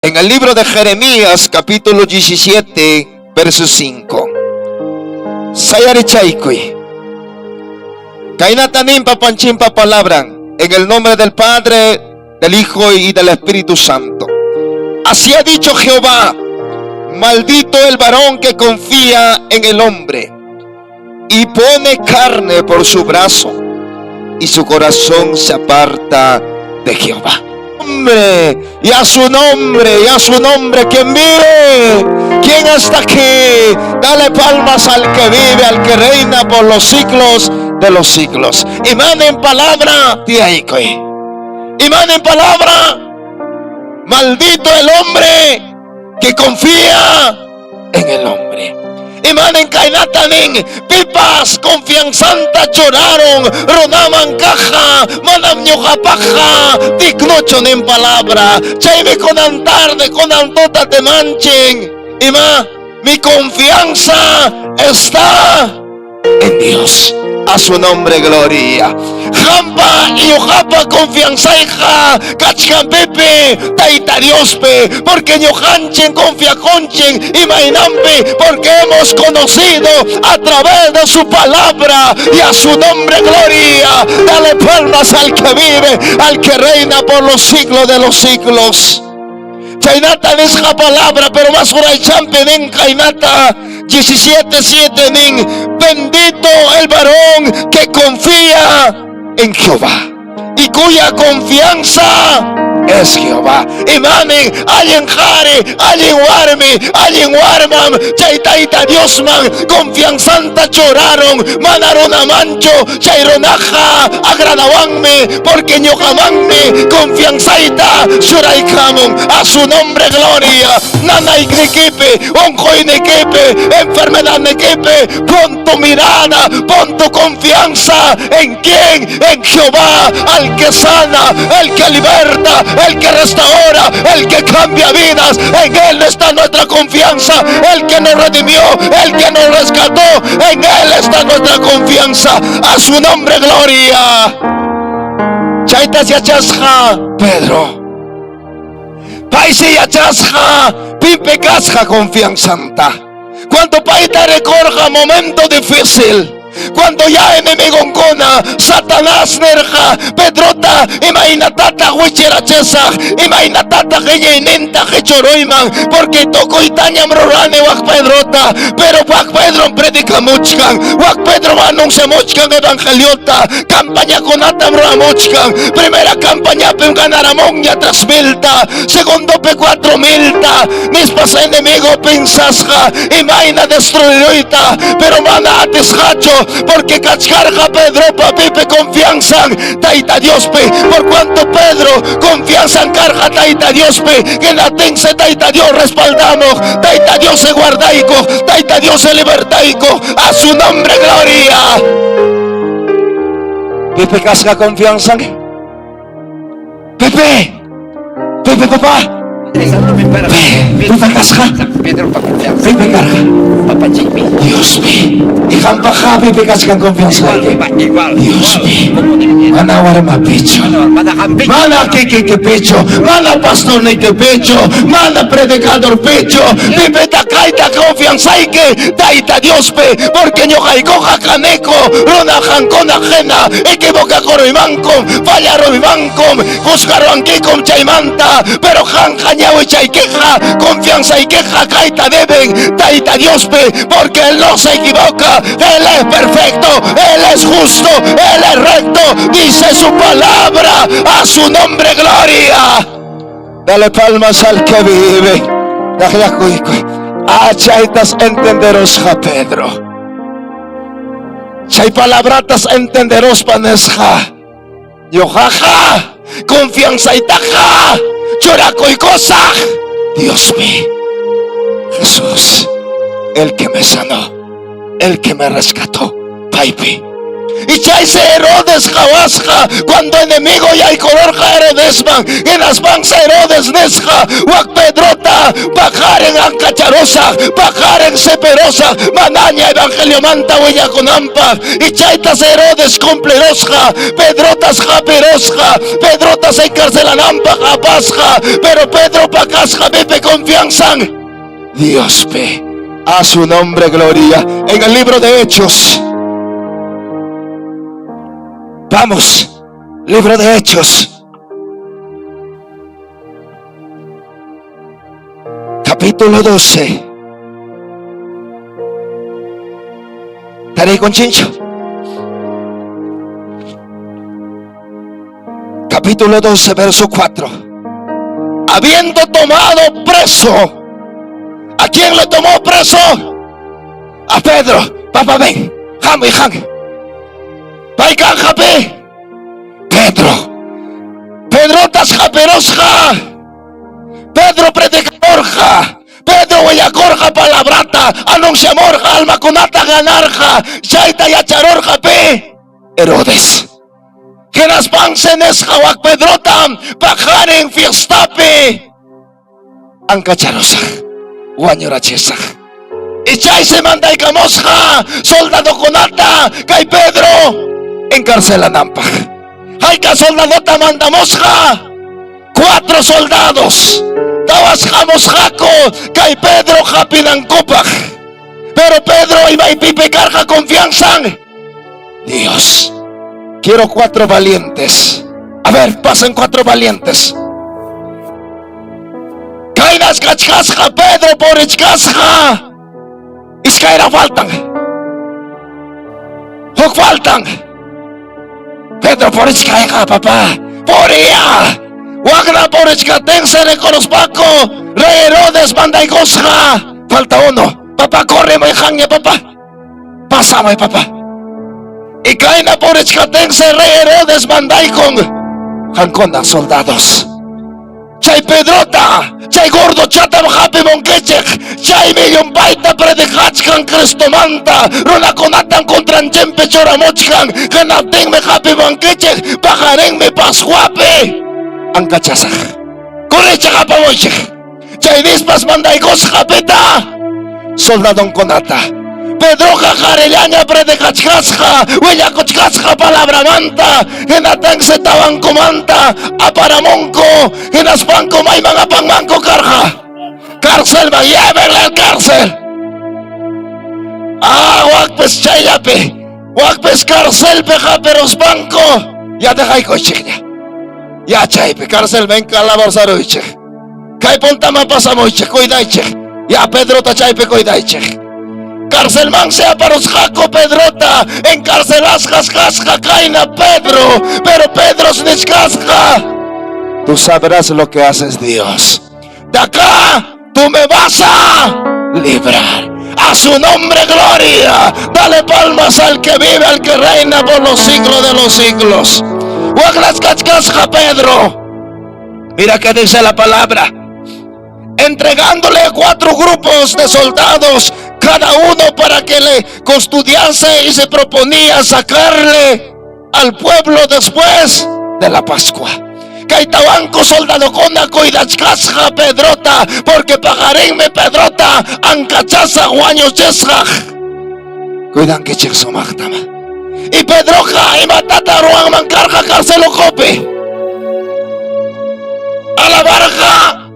En el libro de Jeremías, capítulo 17, verso 5. Sayarichaykuy. Kaynata nin papanchimpa palabra, en el nombre del Padre, del Hijo y del Espíritu Santo. Así ha dicho Jehová, maldito el varón que confía en el hombre y pone carne por su brazo y su corazón se aparta de Jehová. Hombre, y a su nombre, y a su nombre, quien vive, quien está aquí, dale palmas al que vive, al que reina por los siglos de los siglos. Y manden palabra, y manden palabra, maldito el hombre que confía en el hombre. Imanen kaynatanin pipas confianzanta churaron runaman caja manam ñuqapaqqa dignochu nin palabra chaymi kunan tarde kunan tuta te manchen ima mi confianza está en Dios. A su nombre gloria. Jampa y ojapa confianza hija kachkampepe taita Diospe porque ñojanchen confia conchen y mainampe porque hemos conocido a través de su palabra y a su nombre gloria. Dale palmas al que vive, al que reina por los siglos de los siglos. Chaynata nisqa palabra, pero más uraychampi nin kaynata 17:7 nin, bendito el varón que confía en Jehová y cuya confianza es Jehová. Imanin allin qari, allin warmi, allin warmam, chay tayta Diosman confianzanta churaron, mana runamanchu, chay runaqa agradawanmi, porque ñuqamanmi confianzayta churaykamun. A su nombre gloria. Nanaynikipi, unquynikipi, enfermedadnikipi, pon tu mirada, pon tu confianza en quién, en Jehová, al que sana, el que liberta, el que restaura, el que cambia vidas. En Él está nuestra confianza, el que nos redimió, el que nos rescató. En Él está nuestra confianza. A su nombre gloria. Chaytas yachasqa Pedro. Paysi yachasqa pipi kasqa confianzanta. Cuando payta rikurqa momento difícil. Cuando ya enemigonkuna Satanás nirqa Pedrota imaynatataq wichirachisaq, imaynatataq iñiyninta qichuruyman, porque tukuytañam rurani wak Pedrota, pero wak Pedro predicamuchkan, wak Pedro anunciamuchkan evangeliota, campañakunatam ruramuchkan. Primera campañapim ganaramunña 3000ta, segundo pe 4000ta, nispas enemigo pensasqa imayna destruiruyta, pero mana atisqachu, porque kachkarqa Pedropa pipi confianzan Tayta Diospi, por cuanto Pedro confianzan karqa Tayta Diospi, que natense Tayta Dios respaldamos, Tayta Dios se guardaico, Tayta Dios se libertaico, a su nombre gloria. Pipi kasqa confianzan. Pepe, Pepe papá. Pipa kasqa. Pipi karqa. Dios mío. Y qampaqa pipi kachkan confianza. Dios mío. Mana warma pecho. Mana kikiki pecho. Mana pastor niki pecho. Mana predicador pecho. Pipi takayta confianzayki. Tayta Diospi. Porque ñuqaykuqa kaniku. Runa qankuna hina. Equivocakuruymankum. Fallaruymankum. Juzgaruwankikum chaymanta. Pero qanqa ñawichaykiqa confianzaykiqa kayta deben Tayta Diospi, porque Él no se equivoca. Él es perfecto, Él es justo, Él es recto, dice su palabra. A su nombre gloria. Dale palmas al que vive. Achaytas entenderos ja Pedro. Chay palabratas entenderos panesja. Ñuqaqa confianzaytaqa churakuykusaq. Dios mío, Jesús, el que me sanó, el que me rescató, paypi. Y chaysi Herodes qawasqa cuando enemigo yaykururqa Herodesman, hinaspansi Herodes nisqa wak Pedrota Paqarin ankacharusaq, paqarin siperusaq, manaña evangeliomanta willakunanpaq. Y chaytas Herodes cumplirusqa, Pedrotas hapirusqa, Pedrotas encarcelananpaq apasqa, pero Pedro pakasqa pipi confianzan Diospi. A su nombre gloria. En el libro de Hechos. Vamos, libro de Hechos. Capítulo 12. con chincho. Capítulo 12, verso 4. Habiendo tomado preso. ¿A quién le tomó preso? A Pedro. Papá, ven. Jam y Jan. Paykan hapi. Pedro. Pedrotas haperosqa. Pedro predicadorqa. Pedro willakurqa palabrata, anunciamurqa almakunata ganarqa, chayta yacharurqa pi Herodes. Hinaspansi nisqa wak Pedrota paqarin fiestapi ankacharusaq, wañurachisaq. Y chaysi mandaykamusqa soldadokunata kay Pedro encarcelananpaq. Hayka soldadota mandamusqa? 4 soldados. Tawas hamusqaku kay Pedro hapinankupaq. Pero Pedro imaypipi karqa confianzan Dios. Quiero 4 valientes. A ver, pasen 4 valientes. Kaynas kachkasqa Pedro purichkasqa. Iskayra faltan. Huk faltan. Pedro purichkayqa, papá. Puria. Wagna purichkatinse reconozpaco. Rey Herodes mandaykusqa. Falta uno. Papá, corre, muy janja, papá. Pásame, papá. Y kayna purichkatinse rey Herodes mandaykun. Jankuna soldados. Chay Pedrota, chay gordo chatam hapimunkichik, chay llumpayta predicachkan Cristomanta, runakunatan contranchimpi churamuchkan, hinaptinmi hapimunkichik, paqarinmi Pascuapi ankachasaq. Corrichik apamuychik. Chay nispas mandaykusqa pita soldadonkunata. Pedroqa qarillaña predicachkasqa, willakuchkasqa palabramanta, hinatansi tawankumanta aparamunku, hinaspanku mayman apanmanku karqa. Cárcelman, llévenle al cárcel. Ah, wakpis chayllapi, wakpis cárcelpi haperuspanku, ya dejaykuchikña. Ya chaypi cárcelman calaborzaruychik. Kay puntaman pasamuychik, cuidaychik. Ya Pedrota chaypi cuidaychik. Cárcelman se aparusqaku Pedrota, encarcelasqas kasqa kayna Pedro, pero Pedro nichkasqa. Tú sabrás lo que haces, Dios. De acá tú me vas a librar. A su nombre gloria. Dale palmas al que vive, al que reina por los siglos de los siglos. Waqlas kachkasqa Pedro. Mira que dice la palabra. Entregándole 4 grupos de soldados, cada uno para que le custodiase, y se proponía sacarle al pueblo después de la Pascua. Kaytawanku soldadokuna cuidachkasqa Pedrota, porque paqarinmi Pedrota ankachasaq wañuchisqaq. Cuidankichik sumaqtama. Y Pedroqa imatata ruwanman karqa cárcel ukhupi. Alabarqa,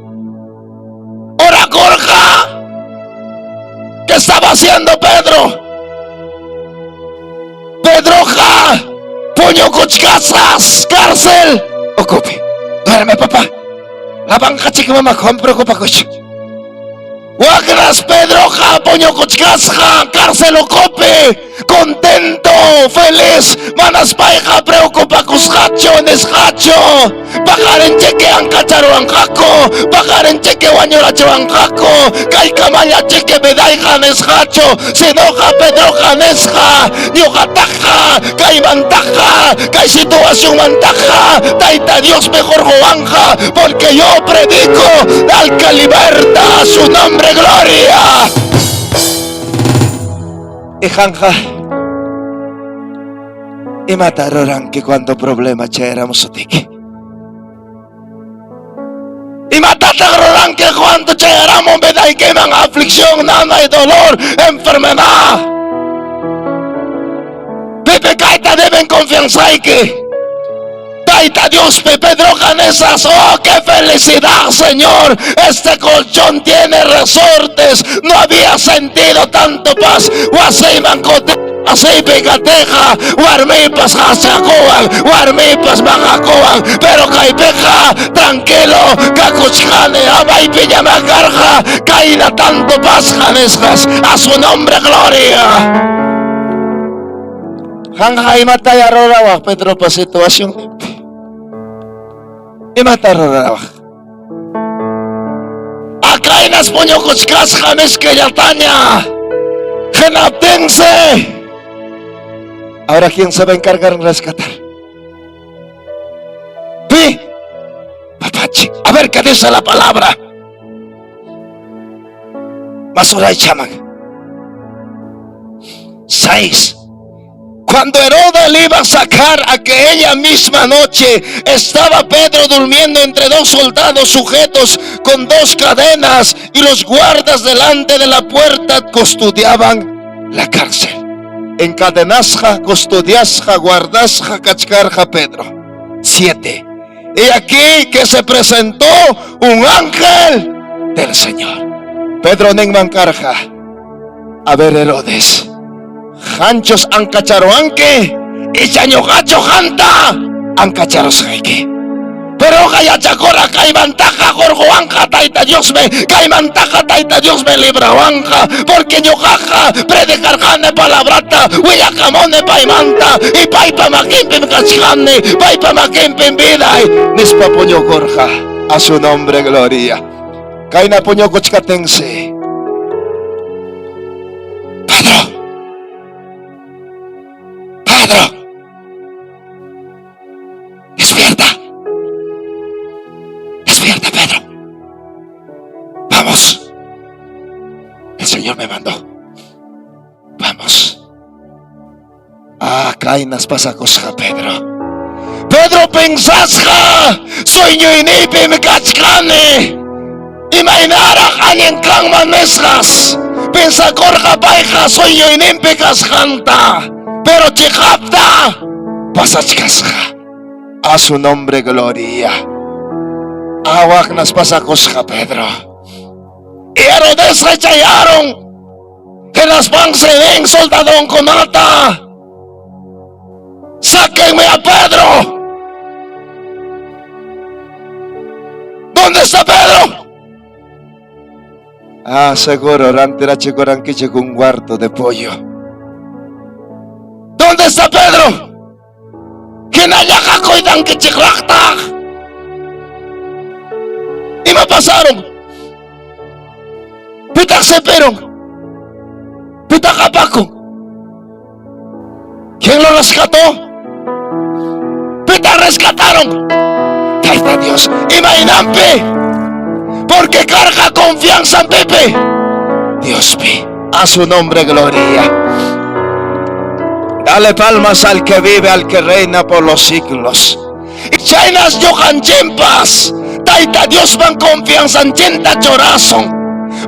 orakurqa. ¿Qué estaba haciendo Pedro? Pedroqa puñukuchkasqas cárcel ukhupi. Duerme, papá. La banca chica mamá, Juan preocupakuch. Waqras Pedroqa puñukuchkasqa cárcel ukhupi, contento, feliz, manas payqa preocupakusqachu nisqachu. Paqarinchiki ankacharuwanqaku, paqarinchiki wañurachiwanqaku, kaykamalla chiki vidayqa nisqachu, sinoqa Pedroqa nisqa, ñuqataqa, kaymantaqa, kay situacionmantaqa, Tayta Dios mejor hurquwanqa, porque yo predico al que liberta, a su nombre gloria. Hijanja, imata ruranki cuando problema chayaramusutiki? Imatataq ruranki cuando chayaramun Chayamun vidaykiman aflicción, nanay, dolor, enfermedad. Pipi kayta deben confianzayki. Tayta Diospi Pedroqa nisqas, oh, qué felicidad, Señor. Este colchón tiene resortes. No había sentido tanto paz. Wasiyman wasiypi kateqa, warmipas qachakuwan, warmipas maqakuwan, pero kaypiqa tranquilo kakuchkani, amaypiña makarqa, kayna tanto pasqa nisqas. A su nombre, gloria. Qanqa imataya rurawaq Pedropa situacionninpi? Imata rurawaq? Akaynas puñukuchkasqa miskillataña. Hinaptinsi. Ahora quién se va a encargar en rescatar? Pi. Papachi. A ver qué dice la palabra. Masuray chaman. 6. Cuando Herodes le iba a sacar aquella misma noche, estaba Pedro durmiendo entre dos soldados sujetos con dos cadenas y los guardas delante de la puerta custodiaban la cárcel. Encadenasja, custodiasja, guardasja, kachkarja Pedro. 7. Y aquí que se presentó un ángel del Señor. Pedro ninman karqa. A ver Herodes. Qanchus ankacharuwanki, icha ñuqachu qanta ankacharusqayki. Pero yachakura kaymantaqa hurquwanqa Tayta Diosmi, kaymantaqa Tayta Diosmi librawanqa, porque ñuqaqa predicarqani palabrata, willakamuni paymanta, y paypa makinpim kachkani, paypa makinpim viday, nispa puñukurqa. A su nombre gloria. Kayna puñukuchkatinsi. Pedro. Pedro. Despierta. Despierta, Pedro. Vamos. El Señor me mandó. Vamos. Ah, kaynas pasakusqa Pedro. Pedro pensasqa sueñoyniypim kachkani. Imaynaraq allin kanman nisqas. Pensakurqa payqa sueñoyninpi kasqanta. Pero chiqapta pasachkasqa. A su nombre gloria. Awaqnas pasakusqa Pedro. Herodesqa chayarun. Hinaspansi nin soldadonkunata. Sáquenme a Pedro. ¿Dónde está Pedro? Ah, seguro, rantirachikurqankichik un cuarto de pollo. ¿Dónde está Pedro? Hinallaqa cuidankichikraqtaq. Ima pasaron? Pitaq sipirun? Pitaq apakun? ¿Quién lo rescató? Pitaq rescataron? Tayta Dios. Imaynanpi? Porque carga confianza en Pepe. Diospi. A su nombre gloria. Dale palmas al que vive, al que reina por los siglos. Chaynas ñuqanchimpas Tayta Diosman confianzanchikta churasun.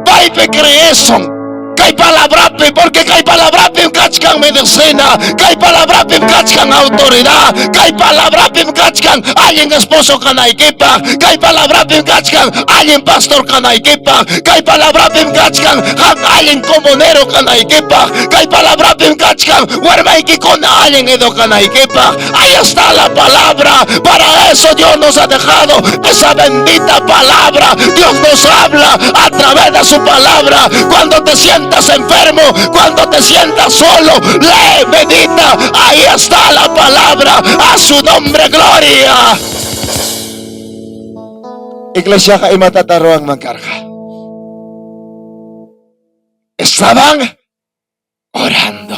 Paypi creesun. Kay palabrapi, porque kay palabrapim kachkan medicina, kay palabrapim kachkan autoridad, kay palabrapim kachkan allin esposo kanaykipaq, kay palabrapim kachkan allin pastor kanaykipaq, kay palabrapim kachkan qam allin comunero kanaykipaq, kay palabrapim kachkan warmaykikuna allin educanaykipaq. Ahí está la palabra. Para eso Dios nos ha dejado esa bendita palabra. Dios nos habla a través de su palabra. Cuando te sientas enfermo, cuando te sientas solo, lee, medita. Ahí está la palabra. A su nombre, gloria. Iglesia ka imatataq ruwanman karqa. Estaban orando.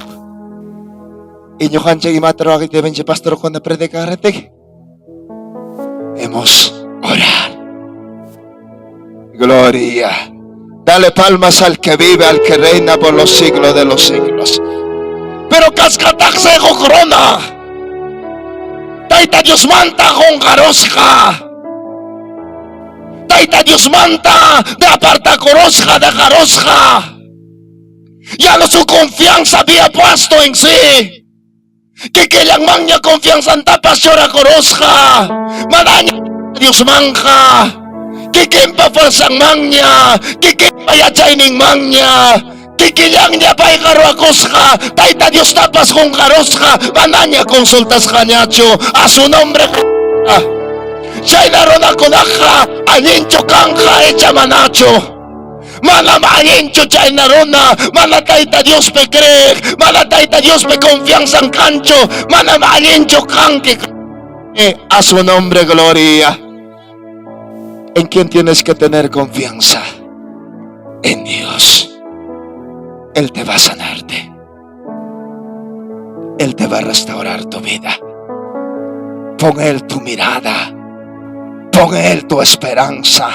Y ñuqanchik imata ruwaqi debenchik pastorkuna predicar Debemos orar. Gloria. Dale palmas al que vive, al que reina por los siglos de los siglos. Pero kasqataqsi huk runa. Tayta Diosmanta qunqarusqa. Tayta Diosmanta de apartakurusqa, dejarusqa. Ya no su confianza había puesto en sí. Kikillanmanña confianzantapas churakurusqa. Manaña Diosmanja. Kikinpa fuerzanmanña, kikinpa yachayninmanña. Kikillanña payqa ruwakusqa, Tayta Diostapas qunqarusqa, manaña consultasqañachu. A su nombre. Chayna runakunaqa allinchu kanqa icha manachu. Manam allinchu chayna runa, mana Tayta Diospi creeq, mana Tayta Diospi confianzan kanchu, manam allinchu kanki. A su nombre, gloria. ¿En quién tienes que tener confianza? En Dios. Él te va a sanarte. Él te va a restaurar tu vida. Pon Él tu mirada. Pon Él tu esperanza.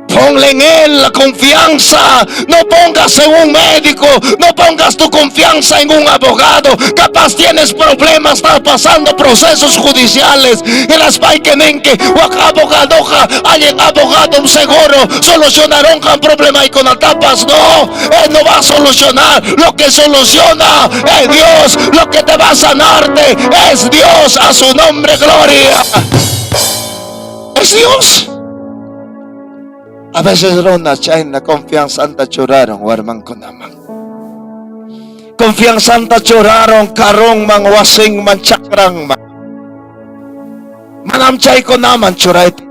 Ponle en Él la confianza. No pongas en un médico. No pongas tu confianza en un abogado. Capaz tienes problemas, estás pasando procesos judiciales. En las que abogadoja, alguien abogado, un seguro, solucionaron un problema y con tapas. No, Él no va a solucionar. Lo que soluciona es Dios. Lo que te va a sanarte es Dios. A su nombre, gloria. Es Dios. A veces runa chayna confianzanta churaron warmankunaman. Confianzanta churaron karunman, wasinman, chakranman. Manam chaykunaman churayta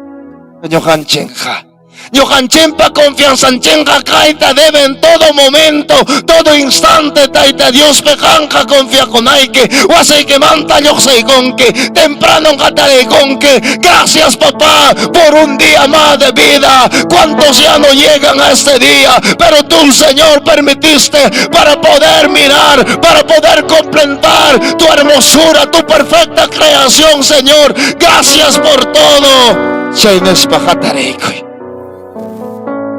ñuqanchikqa. Ñuqanchikpa confianzanchikqa kayta debe en todo momento, todo instante, Tayta Diospi qamqa confiakunayki, wasiykimanta lluqsiykunki, temprano qatariykunki. Gracias, papá, por un día más de vida. ¿Cuántos ya no llegan a este día? Pero tú, Señor, permitiste para poder mirar, para poder comprender tu hermosura, tu perfecta creación, Señor. Gracias por todo. Chaynispa hatariykuy.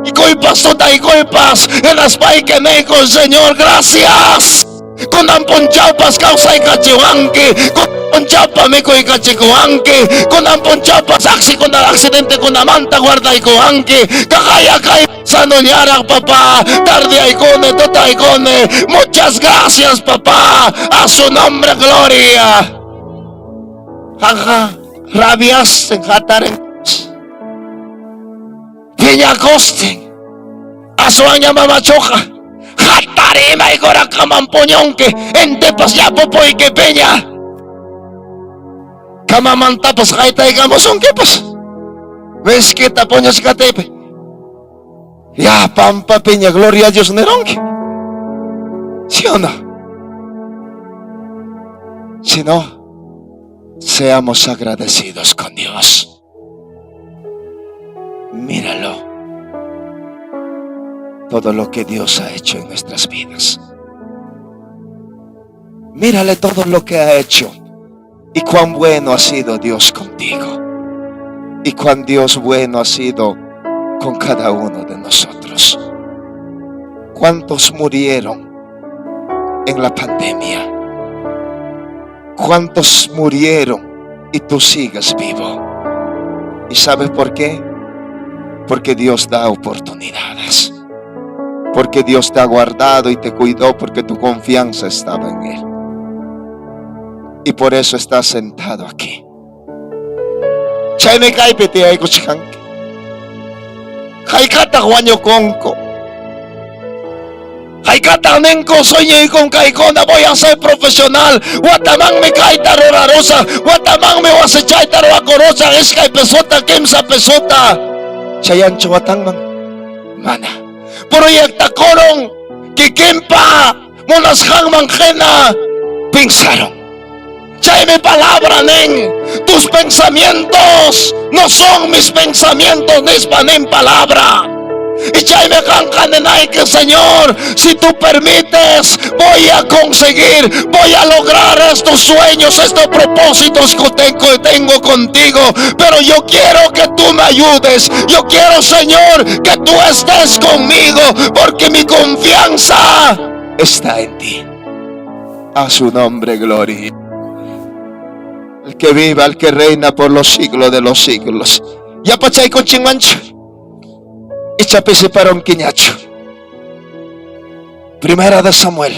Ikuypas tutaykuypas, hinaspayki niykuy, Señor, gracias. Kunan punchawpas kawsaykachiwanki, kunan punchawpa mikuykachikuwanki, kunan punchawpas accidente-kunamanta guardaykuwanki. Kakaya kay sanollaraq, papá, tardeaykuni, tutaykuni. Muchas gracias, papá. A su nombre, gloria. Jaja, rabiasten, hataren. Piñakustin. Aswanña mamachuqa. Hatarimaykuraqkaman puñunki. Intipas llapupuyki piña. Kamamantapas qaytaykamusunkipas. Miskita puñuchkatiypi. Ya, pampa piña, gloria a Dios nirunki. ¿Sí o no? Si no, seamos agradecidos con Dios. Míralo. Todo lo que Dios ha hecho en nuestras vidas. Mírale todo lo que ha hecho y cuán bueno ha sido Dios contigo. Y cuán Dios bueno ha sido con cada uno de nosotros. ¿Cuántos murieron en la pandemia? ¿Cuántos murieron y tú sigues vivo? ¿Y sabes por qué? Porque Dios da oportunidades. Porque Dios te ha guardado y te cuidó porque tu confianza estaba en Él. Y por eso estás sentado aquí. Chaymi kaypi tiyaykuchkanki. Haykataq wañukunku. Haykataq ninku sueñoykun kaykuna, voy a ser profesional. Watamanmi kayta rurarusaq, watamanmi wasichayta ruwakurusaq, iskay pesota, kimsa pesota. Chayanchu watanman? Mana. Proyectakurun kikinpa munasqanman hina pensaron. Chaymi palabra nin, tus pensamientos no son mis pensamientos, nispa nin palabra. Y chaymi qamqa ninayki, Señor, si tú permites, voy a conseguir, voy a lograr estos sueños, estos propósitos que tengo contigo. Pero yo quiero que tú me ayudes. Yo quiero, Señor, que tú estés conmigo, porque mi confianza está en ti. A su nombre, gloria. El que viva, el que reina por los siglos de los siglos. Yapachaykunchinmanchu? Icha pisiparunkiñachu? Primera de Samuel.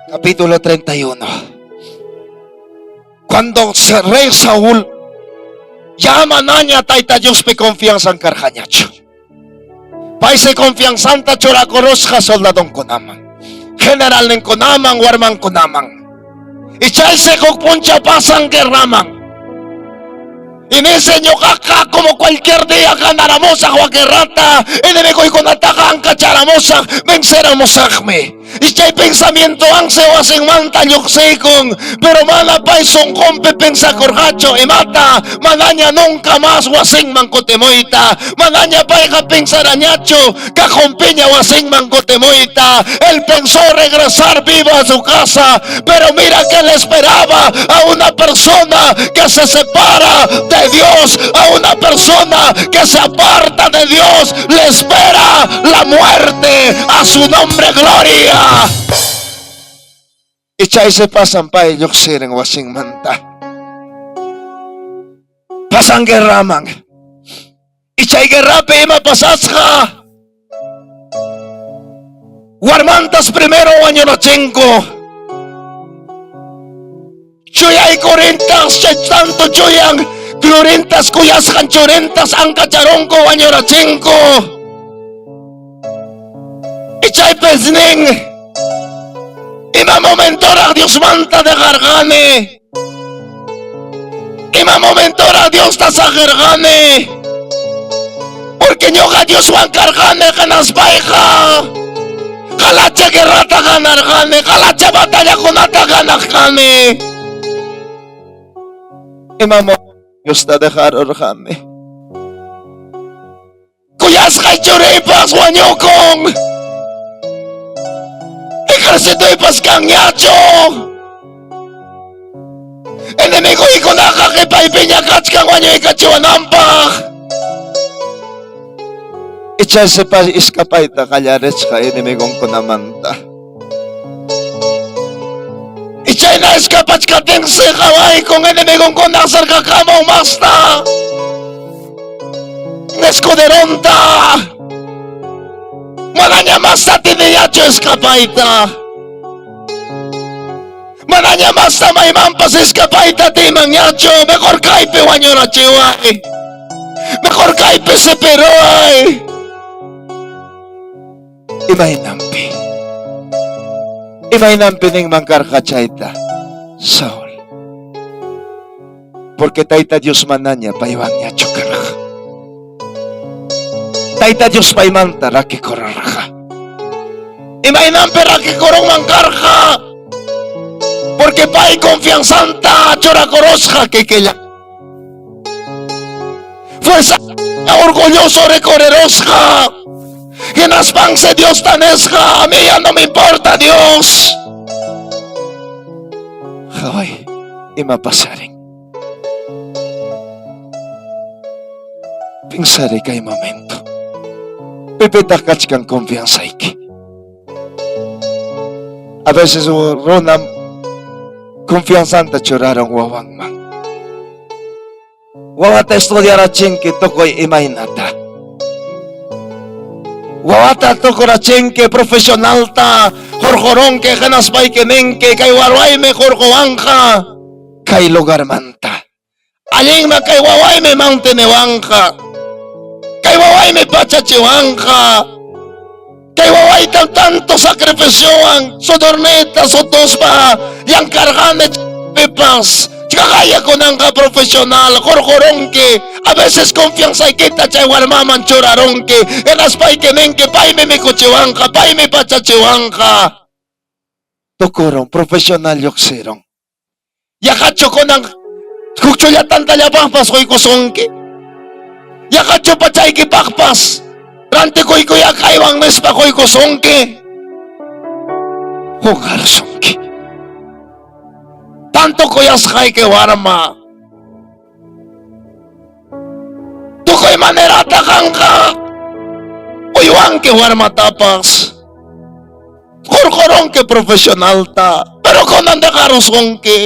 Capítulo 31. Cuando rey Saúl ya manaña Tayta Diospi confianzan karqañachu. Paysi confianzanta churakurusqa soldadonkunaman, generalninkunaman, warmankunaman. Y chaysi huk punchaw pasan guerraman. Y dice, ñuqaqa como cualquier día ganaramusaq wa guerrata, enemigoykunataqa ankacharamusaq, venceramusaqmi. Y chay pensamientowansi wasinmanta lluqsiykun, pero mana pay sunqunpi pensakurqachu imata, manaña nunca más wasinman kutimuyta, manaña payqa pensarañachu cajompiña wasinman kutimuyta. Él pensó regresar vivo a su casa, pero mira que le esperaba a una persona que se separa de Dios, a una persona que se aparta de Dios, le espera la muerte. A su nombre, gloria. Y chay se pasan pay lluqsirin wasinmanta. Pasan guerraman. Y chay guerrapi ima pasasqa. Warmantas primero wañurachinko. Chuyay curintas, chay tanto chuyan, clurintas kuyasqan churintas ankacharonko wañurachinko. Y chaypis nin, ima momentoraq Diosmanta dejarqani? Ima momentoraq Diosta saqirqani? Porque ñuqa Dioswan karqani qanaspayqa qalacha guerrata ganarqani, qalacha batallakunata ganaqkani. Ima Diosta dejarurqani? Kuyasqay churiypas wañukun. Ejercitoypas kanñachu. Enemigoykunaqa qhipaypiña kachkan wañuykachiwananpaq. Icha sepas escapayta qallarisqa enemigonkunamanta. Y chayna escapachkatinsi qawaykun enemigonkuna acercakamun masta. Escuderonta. Manaña masta atiniñachu escapayta. Manaña masta maymanpas escapayta atiymanñachu. Mejor kaypi wañurachiway. Mejor kaypi sipiruway. Imaynanpi? Imaynanpi ninman karqa chayta? Saúl. Porque Tayta Dios manaña paywanñachu karqa. Tayta Dios paymanta rakikurarqa. Imaynanpi rakikurunman karqa? Porque pay confianzanta churakurusqa kikillan. Fuerza orgulloso recorrerosqa. Hinaspansi Diosta nisqa, a mí ya no me importa Dios. Qhaway, ima pasarin. Pensaré kay momento. Pipitaq kachkan confianzayki. A veces runam confianzanta churaron wawanman. Wawata estudiarachinki tukuy imaynata. Wawata tukurachinki profesionalta hurquronki hinaspayki ninki kay warwaymi hurquwanqa kay lugarmanta. Allinman kay wawaymi mantenewanqa. Kay wawaymi pachachiwanqa. Kay wawaytam tanto sacrificiowan sudornita sutuspa llamkarqani pipas. Chqaqaya kunanqa profesional hurqurunki. A veces confianzaykita chay warmaman churarunki. Hinaspayki ninki paymi mikuchiwanqa, paymi pachachiwanqa. Tukurun, profesional lluqsirun. Yaqachu kunan huk chulla tantallapaqpas quykusunki? Yaqachu pachaykipaqpas rantikuykuyá kaywan nispa quykusunki? Qunqarusunki. Tanto kuyasqayki warma. Tukuy manerata qanqa uywanki warmatapas. Qurqurunki profesionalta, pero kunan dejarusunki.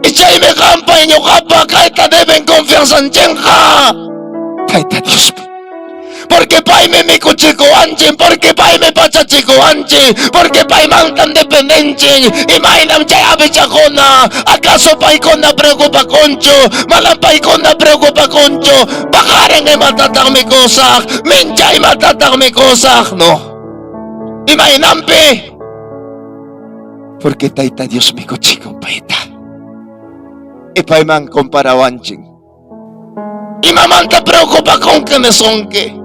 Y chaymi qampa y ñuqapa kayta deben confianzanchinqa. Tayta Diospi. Porque paymi mikuchikuwanchin, porque paymi pachachikuwanchin, porque paymantam dependenchin. Imaynam chay abichakuna, acaso paykuna preocupakunchu? Manam paykuna preocupakunchu. Paqarin imatataq mikusaq, mincha imatataq mikusaq, no. Imaynampi? Porque Tayta Dios mikuchikun payta. Y payman comparawanchin. Imamanta preocupakunki nisunki?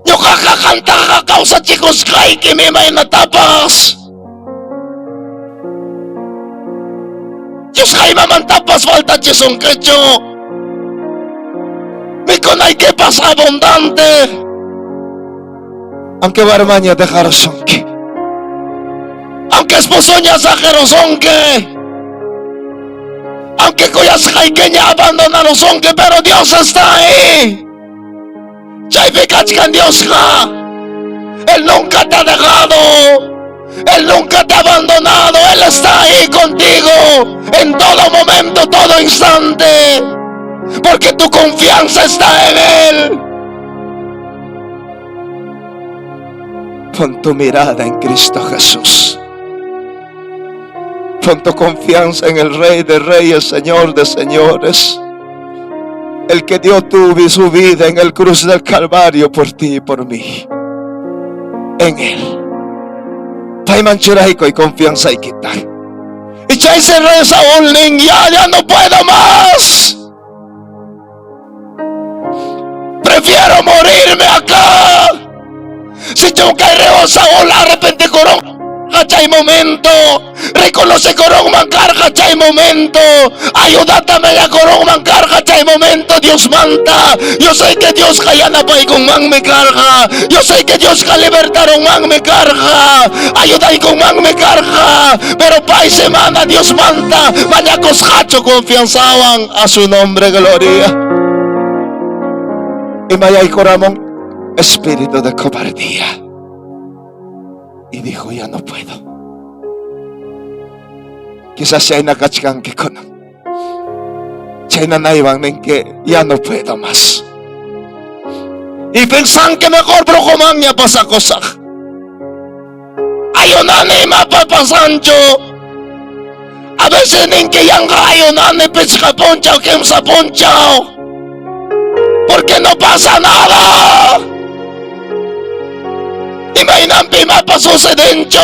Ñuqaqa qantaqa kawsachikusqaykim imaynatapas. Diosqa imamantapas faltachisunkichu. Mikunaykipas abundante. Aunque warmaña dejarusunki. Aunque esposoña saqerusunki. Aunque kuyasqaykiña abandonarusunki, pero Dios está ahí. Chaypi kachkan Diosqa. Él nunca te ha dejado. Él nunca te ha abandonado. Él está ahí contigo en todo momento, todo instante. Porque tu confianza está en Él. Pon tu mirada en Cristo Jesús. Pon tu confianza en el Rey de Reyes, Señor de Señores. El que dio tu y su vida en el cruz del Calvario por ti y por mí. En Él. Payman churaykuy confianzaykita. Y chay rey Saúl nin, ya, ya no puedo más. Prefiero morirme acá. Si yo caeré Saúl arrepentikurun chay momento. Reconocekurunman karqa chay momento. Ayudata mañakurunman karqa chay momento. Dios manta. Yo sé que Dios yanapaykunmanmi karqa. Yo sé que Dios libertarunmanmi karqa. Ayudaykunmanmi karqa. Pero pay semana Dios manta. Mañakusqachu confianzawan a su nombre gloria. Y mayaykuramon espíritu de cobardía. Y dijo, ya no puedo. Quizás chayna kachkanki kunan. Chayna naywan ninki, ya no puedo más. Y pensan que mejor brujomanña pasakusaq. Ayunani imapa pasanchu. A veces ninki yanqa ayunani pichqa punchaw, kimsa punchaw. Porque no pasa nada. Imaynanpi imapa sucedenchu.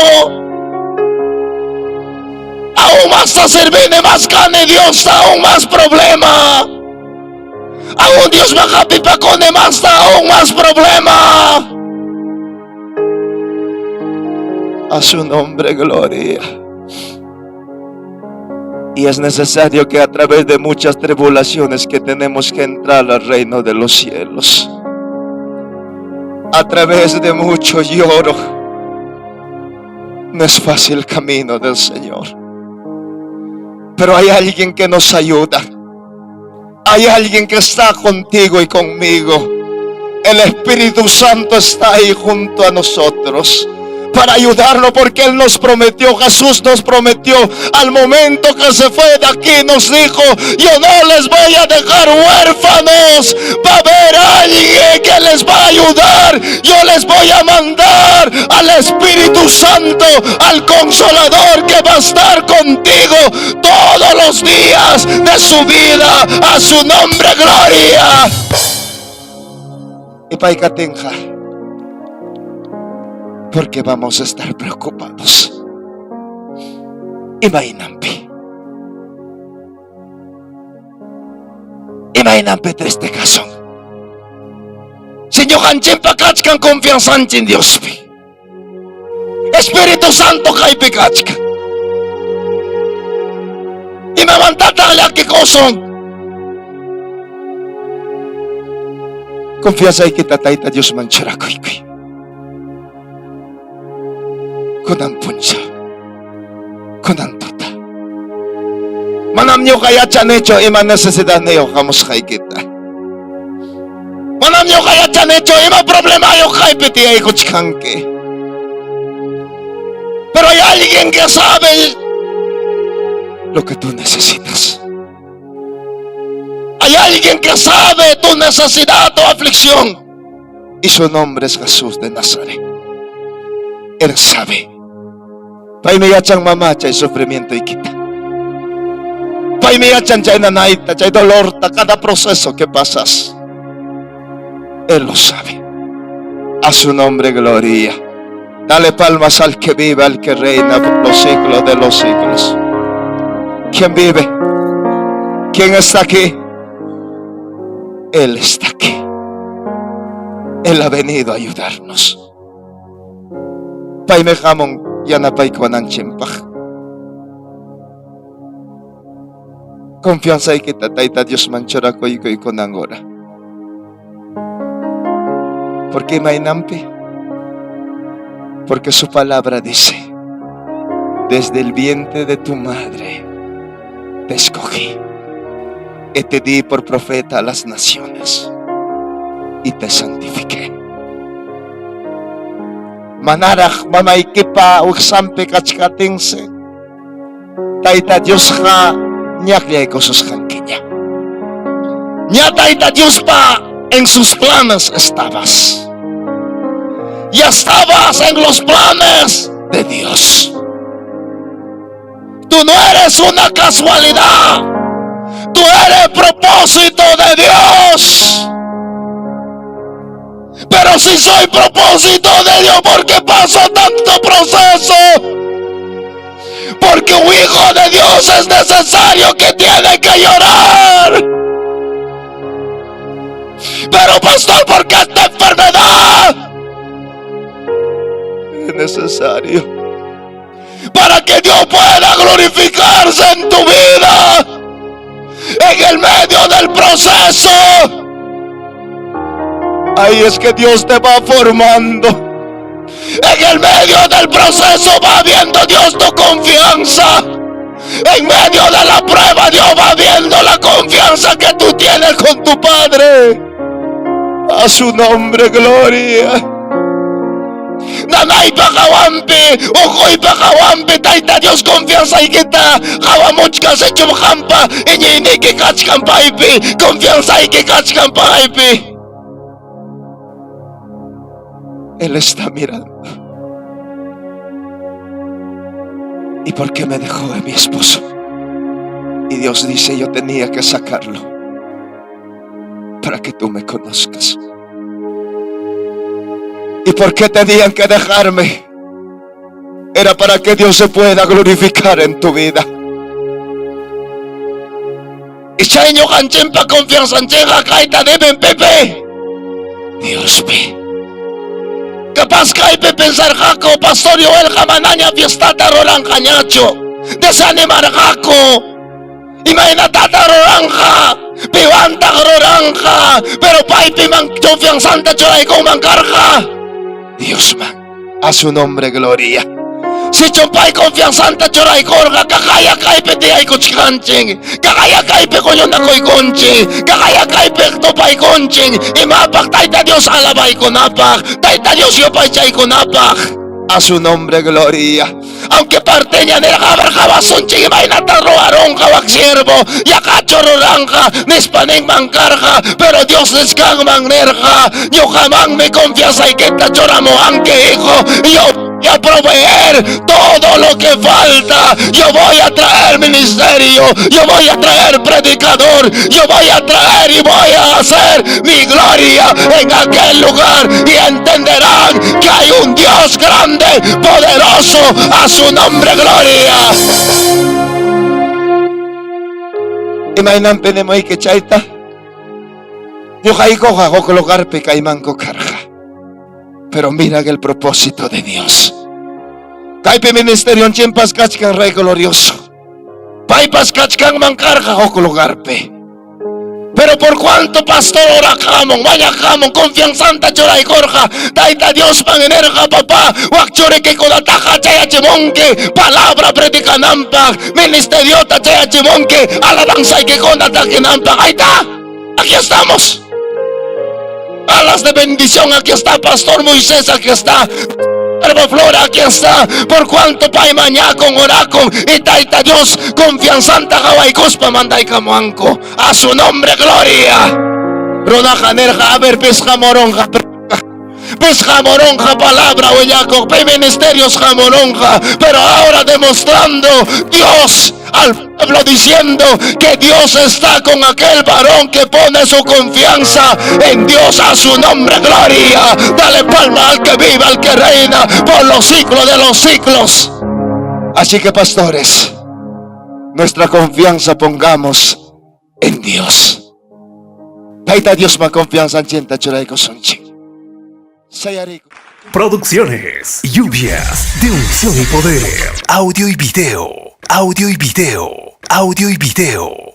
Aún más ta servini más kani Diosta, aún más problema. Aún Dios hapipakuni masta, aún más problema. A su nombre, gloria. Y es necesario que a través de muchas tribulaciones que tenemos que entrar al reino de los cielos. A través de mucho lloro. No es fácil el camino del Señor. Pero hay alguien que nos ayuda. Hay alguien que está contigo y conmigo. El Espíritu Santo está ahí junto a nosotros para ayudarnos, porque Él nos prometió, Jesús nos prometió al momento que se fue de aquí, nos dijo, yo no les voy a dejar huérfanos, va a haber alguien que les va a ayudar, yo les voy a mandar al Espíritu Santo, al Consolador que va a estar contigo todos los días de su vida, a su nombre gloria. Y paykatinqa, porque vamos a estar preocupados. Imaynampi. Imaynampi triste kasun. Si ñuqanchikpa kachkan confianzanchik Diospi. Espíritu Santo kaypi kachkan. Imamantataq llakikusun? Confianzaykita Tayta Diosman churakuykuy. Kunan punchaw. Kunan tuta. Manam ñuqa yachanichu ima necesidadniyuq hamusqaykita. Manam ñuqa yachanichu ima problemayuq kaypi tiyaykuchkanki. Pero hay alguien que sabe lo que tú necesitas. Hay alguien que sabe tu necesidad, tu aflicción. Y su nombre es Jesús de Nazaret. Él sabe. Paymi yachan mamá chay sufrimientoykita. Paymi yachan chay nanayta, chay dolorta, cada proceso que pasas. Él lo sabe. A su nombre, gloria. Dale palmas al que vive, al que reina por los siglos de los siglos. ¿Quién vive? ¿Quién está aquí? Él está aquí. Él ha venido a ayudarnos. Paymi hamun yanapaykuwananchikpaq. Confianzaykita Tayta Diosman churakuykuy kunan hora. Porque imaynanpi? Porque su palabra dice, desde el vientre de tu madre te escogí y te di por profeta a las naciones y te santifiqué. Manaraq mamaykipa wiksanpi kachkatinsi Tayta Diosqa ñakllaykususqankiña. Ña Tayta Diospa en sus planes estabas. Ya estabas en los planes de Dios. Tú no eres una casualidad. Tú eres propósito de Dios. Pero si soy propósito de Dios, ¿por qué paso tanto proceso? Porque un hijo de Dios es necesario que tiene que llorar. Pero pastor, ¿por qué esta enfermedad? Es necesario para que Dios pueda glorificarse en tu vida. En el medio del proceso. Ahí es que Dios te va formando. En el medio del proceso va viendo Dios tu confianza. En medio de la prueba Dios va viendo la confianza que tú tienes con tu Padre. A su nombre, gloria. Nanaypa hawanpi, unquypa hawanpi, Tayta Dios confianzaykita qawamuchkan sichum qampa iñiyniyki kachkan paypi, confianzayki kachkan paypi. Él está mirando. ¿Y por qué me dejó de mi esposo? Y Dios dice, yo tenía que sacarlo para que tú me conozcas. ¿Y por qué tenían que dejarme? Era para que Dios se pueda glorificar en tu vida. Y chay ñuqanchikpa confianzanchikqa kayta deben Pepe. Diospi. Capaz kaypi pensarqaku pastor Joelqa manaña fiestata ruranqañachu. Desanimarqaku. Imaynatataq ruranqa? Piwantaq ruranqa? Pero paypi man confianzanta churaykunman karqa. Diosman. A su nombre gloria. Sichum pay confianzanta churaykurqa kaqaya kaypi tiyaykuchkanchik. Kaqaya kaypi huñunakuykunchik. Kaqaya kaypi tupaykunchik. Imapaq Tayta Dios alabaykunapaq. Tayta Dios yupaychaykunapaq. A su nombre gloria. Aunque parteña nirqa abarqawasunchik imaynata ruwarunqa wak siervo yaqachu ruranqa nispa ninman karqa, pero Dios nisqanman nirqa ñuqamanmi confianzaykita churamuwanki hijo, yo voy a proveer todo lo que falta, yo voy a traer ministerio, yo voy a traer predicador, yo voy a traer y voy a hacer mi gloria en aquel lugar y entenderán que hay un Dios grande, poderoso, a su nombre gloria. Imaynanpi nimuyki chayta? Ñuqaykuqa huk lugarpi kaymanku karqa. Pero mira el propósito de Dios. Kaypi ministerionchikpas kachkan Rey glorioso. Paypas kachkanman karqa huk lugarpi. Pero por cuanto pastor oraqamun, mañaqamun, confianzanta churaykurqa, Tayta Diosman nirqa, papá, wak churikikunataqa chayachimunki, palabra predicananpaq, ministeriota chayachimunki, alabanzaykikuna takinanpaq. Ahí está, aquí estamos. Alas de bendición, aquí está Pastor Moisés, aquí está. Verbo Flora, aquí está. Por cuanto pay mañakun, orakun, y Tayta Dios, confianzanta qawaykuspa mandaykamuwanku. A su nombre, gloria. Runaqa nirqa, a ver, pis hamuronqa, pis hamuronqa palabra willakuq, pi ministerios hamuronqa, pero ahora demostrando Dios al pueblo diciendo que Dios está con aquel varón que pone su confianza en Dios. A su nombre, gloria. Dale palma al que vive, al que reina por los siglos de los siglos. Así que, pastores, nuestra confianza pongamos en Dios. Tayta Diosman confianzanchikta churaykusunchik. Sayariku. Producciones, lluvias de unción y poder. Audio y video, audio y video, audio y video.